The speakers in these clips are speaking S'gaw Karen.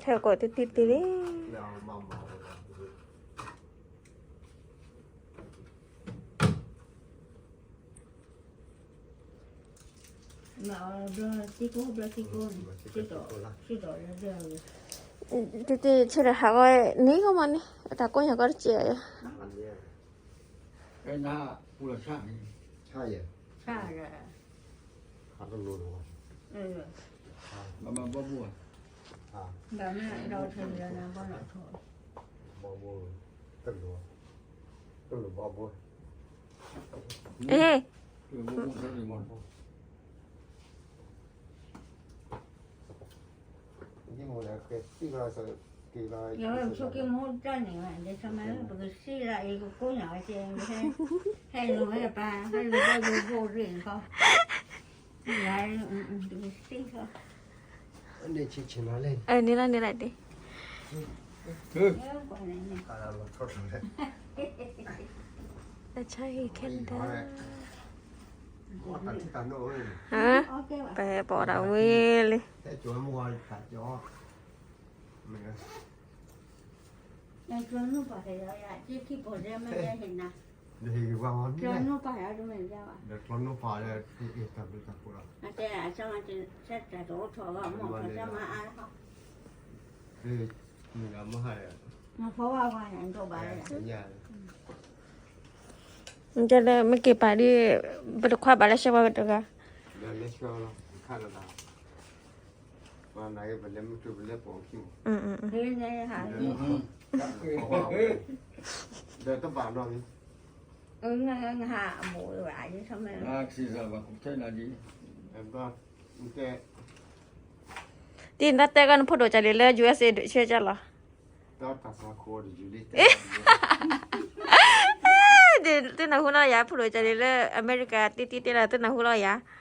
ဟဲကိးတံၢ်တံၢ်တံၢ်လံ. တံၢ်တံၢ်ဆၢဒီးဟးဂီၤန့ၣ်ကီးမးန့ၣ် တၢ်ကိၢ်ညါကီးတစဲးယၤ. န့ၣ်လီၤန့ၣ်လီၤဒ် တၢ်ဆါဟံၣ် Canada ပဟဲပိာ်တၢ်ဝံၤလံ. ကဲလၢမ့ၢ်က့ၤပာ်ဒ် ပတခွါဘၣ်လၢရှဲဝဲတဂၤ ဒီးတဘၣ်နီၢ်လံ. တံၢ်နတဲကီး နဖိဒိၣ်ကၢ်လံၤလၢ ယူၢ်အက်စ်အေ ဆၢကၢ်လီၤ. သုနၢ်ဟူလီၤယၤ ဖိဒိၣ်ကၢ်လံၤလၢ အမဲရကၤ တံၢ်တံၢ်တဲလီၤ သုနၢ်ဟူလီၤယၤ. တၢ်သွၣ်ခိၣ်တယုၢ်လံ ဖိဒိၣ်ကၢ်လံၤဧၢ တလိၣ်ကိးဘၣ် မ့ၢ်သးတ့ၢ်လံ. အဲၣ်မနုၤ မၤတဲလီၤဂ့ၤလီၤတၢ်လၢအပူၤလီၤ. ကန့ၣ်လီၤန့ၣ်တံၢ် အဂၤမး, နဖိဒိၣ်ဆဲဒၣ် အီဝဲမုၢ်နီၢ်ယံာ်လဲၣ်တံၢ်. ကစၢ်ယွၤဘျုးဖှိၣ်မး, ကစၢ်ယွၤဘျုးဖှိၣ်အဃိန့ၣ်ဒီး တၢ်သွၣ်ခိၣ်အိၣ်တယုၢ် တဲအမၤဒီးမၤကွၢ်လီၤညါပှၢ်လီၤန့ၣ် နုၤလၢထီၣ်တၢ်ဆါအံၤ ပှၤတဲလီၤနဘၣ် cancer လီၤ, ညါပှၢ်ဒၣ်န့ၣ်ဒီး မ့ၢ်လဲၤထီၣ်တၢ်ဆါအံၤဒီး တဲလီၤဝဲ broke လီၤ. တလံၤနာ်က့တဲဝဲတၢ်ကးတူာ်ဒီးခဲလၢာ်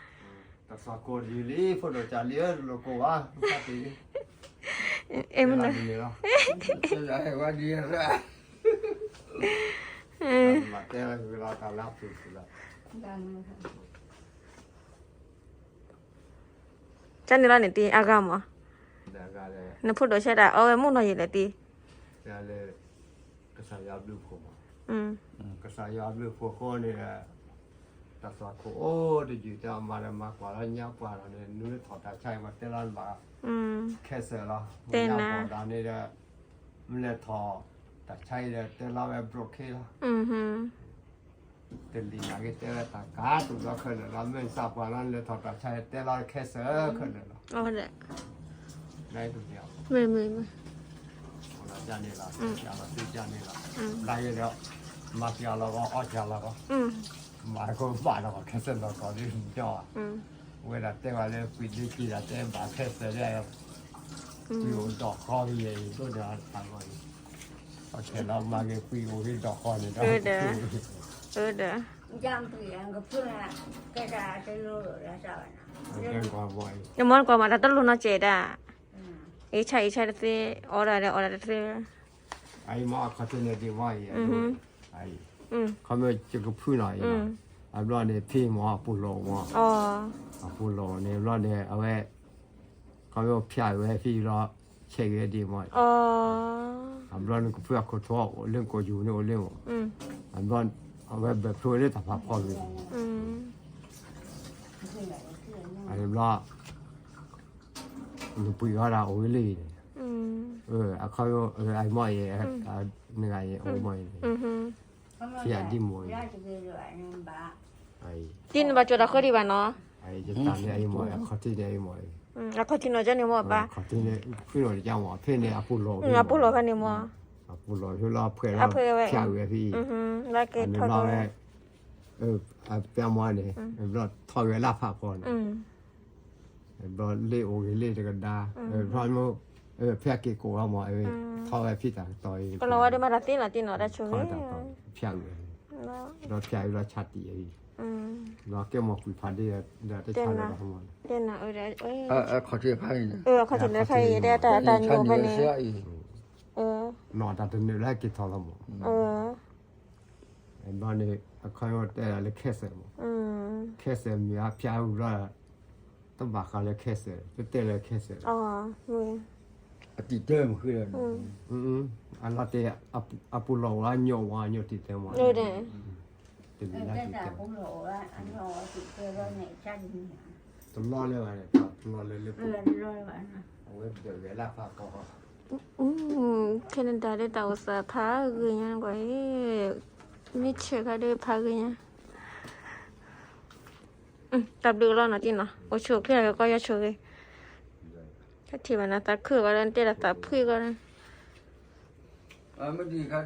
လီၤ, မ့ၢ်စၢ်ပှၢ်လီၤ လဲၤထီၣ်တၢ်ဆါအံၤ တဲလီၤ cancer ခဲလၢာ်လီၤ. မ့ၢ်မ့ၢ်မ့ၢ် အိၣ်ဒီးကန့ၣ်လီၤ, ကလီၤသ့ကန့ၣ်လီၤ, ဘျါယဲဒီး မၤကလီၤကီ အီၣ်ကလီၤကီ, မၤကဘၣ်ဒီး cancer လီၤကီဒ်ညီ, ဝဲဒၣ်တဲဝဲလၢ ကွံာ်ဒ့က့ၤဒၣ်တဲဘၣ် cancer ဒီး ကွံာ်အိၣ်ဒီးဃီကယဲၢ်အံၤ ဒိၣ်ဒီးတၢ်ဂီၤအံၤ, အခဲလီၤမၤက့ၤကွံာ်အိၣ်ဟ့ၣ်ဒီးဃီန့ၣ်ဒီး ဒီး ယမ့ၢ်ကွၢ်မး တၢ်တလိၣ်နီတစဲးဒၣ်, အ့ၣ်ဆၣ်အ့ၣ်ဆၣ်တသ့, အီၣ်ဒၣ်ဒီးအီၣ်ဒၣ်တသ့, အအံၤမ့ၢ်အခီၣ်ထံးန့ၣ်ဒံးမ့ၢ်အံၤ, ခီမ့ၢ်ယကဖုလီၤအံၤ, အဘျီန့ၣ် ဖံမ့ၢ်အပူၤလီၤမ့ၢ်, အပူၤလီၤန့ၣ် အဘျီန့ၣ် အဝဲ ခီမ့ၢ်ဖၠးဝဲဖံလီၤ, ဆဲးဂ့ၤဒံးမ့ၢ်, အဘျီန့ၣ် ကဖုအခိၣ်ထီၣ်အိၣ်လၢကိာ်ယူၤန့ၣ်အိၣ်လၢမ့ၢ်, အဘျီ အဝဲဘၢၣ်ဖျိလၢတၢ်ဖးဖီလီၤ, အဘျီ နပှံၤအီၣ်ဒၣ်အိၣ်ဝဲလံန့ၣ်, အခီ အမ့ၢ်အံၤ, နဂၤအံၤအိၣ်မ့ၢ်အံၤ, ဖံအဒံၣ်မ့ၢ်အံၤ, တံၢ်နဘၣ်ကၠီၤတၢ်ဃၢဒံးဘၣ်နီၤ, ယတၢ်န့ၣ်အံၤမ့ၢ်, အခီၣ်ထံးန့ၣ်အံၤမ့ၢ်, အခီၣ်ထံးနီၤကန့ၣ်မ့ၢ်ဘၣ်, ဖုနီၤတကၢ်မ့ၢ်, ဖဲန့ၣ်အပူၤလီၤ, အပူၤလီၤဖဲန့ၣ်မ့ၢ်, အပူၤလီၤဖဲလီၤဖှဲးလီၤ, ဖဲဝဲ, ဖၠးဝဲဖံ, လၢကဲထီၣ်ဝဲ အပျဲမ့ၢ်န့ၣ်, ဘျီထီၣ်ဝဲလၢဖးဖီန့ၣ်, ဘျီလ့ၣ်အိၣ်ဂ့ၤလ့ၣ်တကဒါ, ဘျီမ့ၢ်, ဖဲအက့ၤကိးဝဲမ့ၢ်, ထီၣ်ဝဲဖံတၢ်ကတီၤအံၤ, ကလီၤဝဲဒၣ်မၤတၢ်သ့နီၤတံၢ်နီၤ တၢ်ဆိၣ်ဂ့ၤ, ဖၠးဝဲ, ဘျီဖၠးဝဲလီၤဆါတံၢ်အံၤ, ဘျီကဲမ့ၢ်ကွံာ်ဖးဒ့, ဒီးတဆါလၢၤဘၣ်မ့ၢ်, ခီၣ်ထံးလၢခါအံၤ, တၢ်တၢ်ညိဖဲန့ၣ်, နီၢ်တၢ်တနုာ်လၢဟဲက့ၤထီၣ်လီၤမ့ၢ်, ဘျီန့ၣ် အခီၣ်တဲဒၣ်လၢ cancer မ့ၢ်, cancer မ့ၢ်အဖၠးဝံၤဘျီ, တဘၣ်ဃးလၢ cancer တတဲလၢ cancer လီၤ, မ့ၢ် အတံၤတၢ်မုၢ်ဃ့လီၤ, အလီၤတဲ, အပူၤလီၢ်အိၣ်အညီဝါညီတံၤတၢ်မး, တမ့ၢ်လၢတံၤတၢ်, တလီၤလၢၤဘၣ်န့ၣ်, တလီၤလၢၤလၢ, အဝဲပတဂဲၤလၢဖးကီ, Canada ဒီးတၢ်အိၣ်သးဖးဂ့ၤညါကွၢ်, မ့ၢ်ဆဲးခါဒီးဖးဂ့ၤညါ, တၢ်ဘျုးလီၤနီၤတံၢ်နီၤ, အိၣ်ဆူၣ်အိၣ်ချ့ကီယီဆိၣ်ဂ့ၤ, တၢ်ထံၣ်ဘၣ်နၤသးခုဂီၤဒီး နတဲဒၣ်သးဖှံဂီၤန့ၣ်, မ့ၢ်ဒ်ခါ